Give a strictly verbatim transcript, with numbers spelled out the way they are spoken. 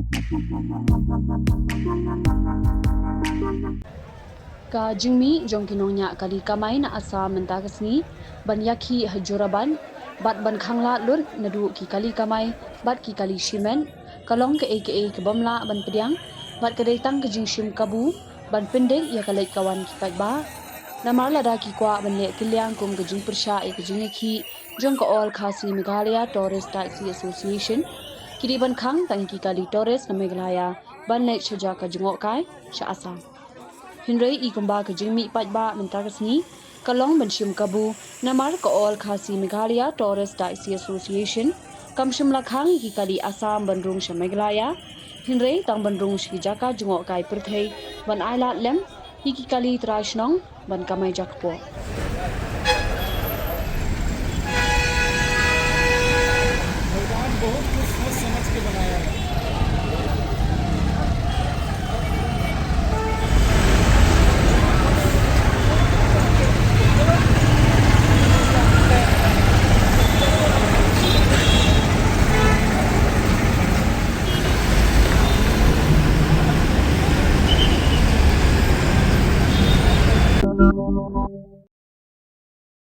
Ka jingmih jong ki nongñiah kali kamai na Assam mynta ka sngi ban ïakhih ha Jorabat bad ban khanglad lut naduh ki kali kamai bad ki kali shimet ka long kaei kaei ka bym lah ban pdiang bad ka dei tang ka jingshim kabu ban pyndep ïa ka leit ka wan ki paidbah. Namar lada ki kwah ban leh kylliang kum ka jingpyrshah ïa ka jingïakhih jong ka All Khasi Meghalaya Tourist Taxi Association, ki dei ban khang tang ïa ki kali tourist na Meghalaya ban leit sha jaka jngohkai sha Assam. Hynrei i kumba ka jingmih paidbah mynta ka sngi ka long ban shim kabu namar ka All Khasi Meghalaya Tourist Taxi Association kam shym la khang ïa ki kali Assam ban rung sha Meghalaya, hynrei tang ban rung sha ki jaka jngohkai pyrthei ban ailad lem ïa ki kali trai shnong ban kamai jakpoh.